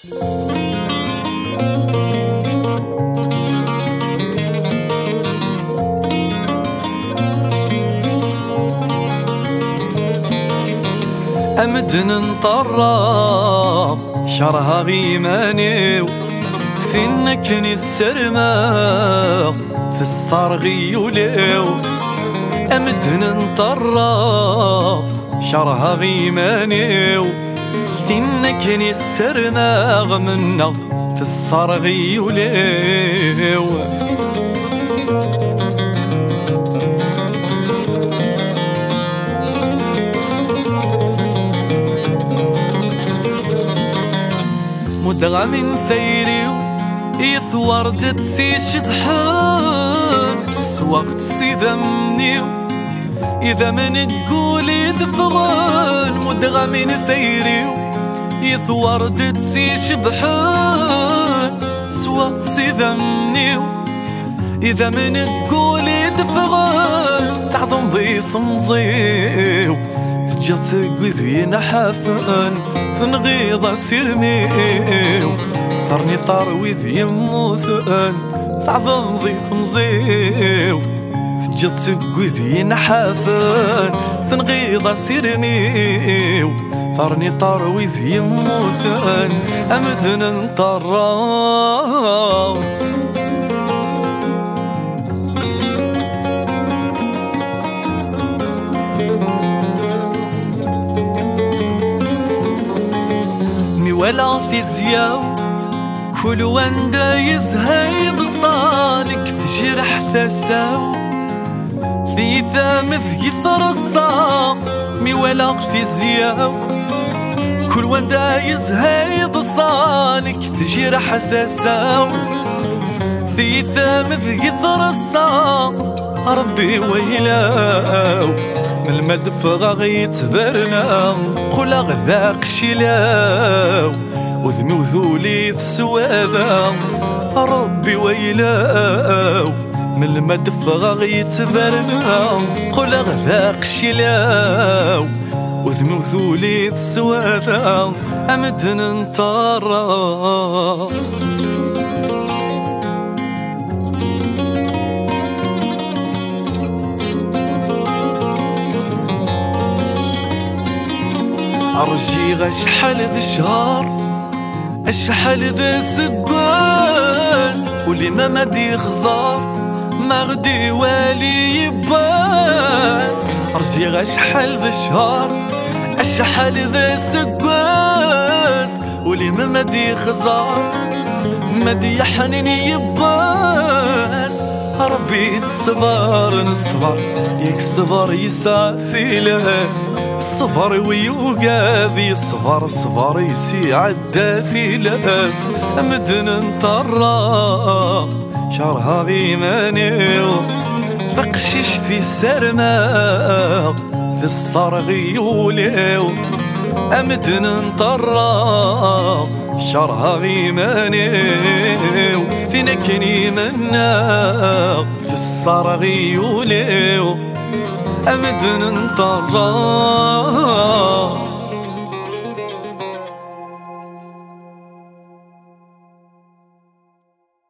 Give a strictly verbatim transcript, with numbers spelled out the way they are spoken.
Amedden n ṭerra, kerheɣ iman-iw, tin akken i ssarmeɣ tesserɣ i yul-iw. Amedden n ṭerra, kerheɣ iman-iw, tin akken i ssarmeɣ mennaɣ tesserɣ i yul-iw. Muddeɣ-am-in tayri-w i twerdet icebḥen, swaɣ-tt s idammen-iw, idammen n wul i d-ffɣen. Muddeɣ-am-in tayri-w i twerdet icebḥen, swaɣ-tt s idammen-iw, idammen n wul i d-ffɣen. Teɛḍem di temẓi-w, teǧǧiḍ-tt deg wid yenḥafen, tenɣiḍ asirem-iw, terniḍ-tt ar wid yemmuten. Teɛḍem di temẓi-w, teǧǧiḍ-tt deg wid yenḥafen, tenɣiḍ asirem-iw, terniḍ-tt ar wid yemmuten. Amedden n ṭerra. Mi walaɣ tizya-w, kul wanda yezha yeḍsa, nekk tejreḥ tasa-w, tiyita medeg i treṣṣa. Mi walaɣ tizya-w, kul wanda yezha yeḍsa, nekk tejreḥ tasa-w, tiyita medeg i treṣṣa. Ṛebbi wayla-w, melmi ad ffɣeɣ yettberna, qqleɣ d aqcilaw, udem-iw d ul-is s wada. Ṛebbi wayla-w, melmi ad ffɣeɣ yettberna, qqleɣ d aqcilaw, udem-iw d ul-is s wada. Amedden n ṭerra. Rjiɣ acḥal d ccher, acḥal d aseggas, ul-im ma d-ixẓer, ma ɣ-d-iwali yibbas. Rjiɣ acḥal d ccher, acḥal d aseggas, ul-im ma d-ixẓer, ma d-yeḥnin yibbas. Ṛebbi neṣber, neṣber, yak ṣṣber yesɛa tilas. Ṣṣber wi yugad yeṣber, ṣṣber yesɛedda tilas. Medden n ṭerra, kerheɣ iman-iw, taqcict i ssarmeɣ tesserɣ i yul-iw. Amedden n ṭerra, kerheɣ iman-iw, tin akken i mennaɣ tesserɣ i yul-iw. Amedden n ṭerra.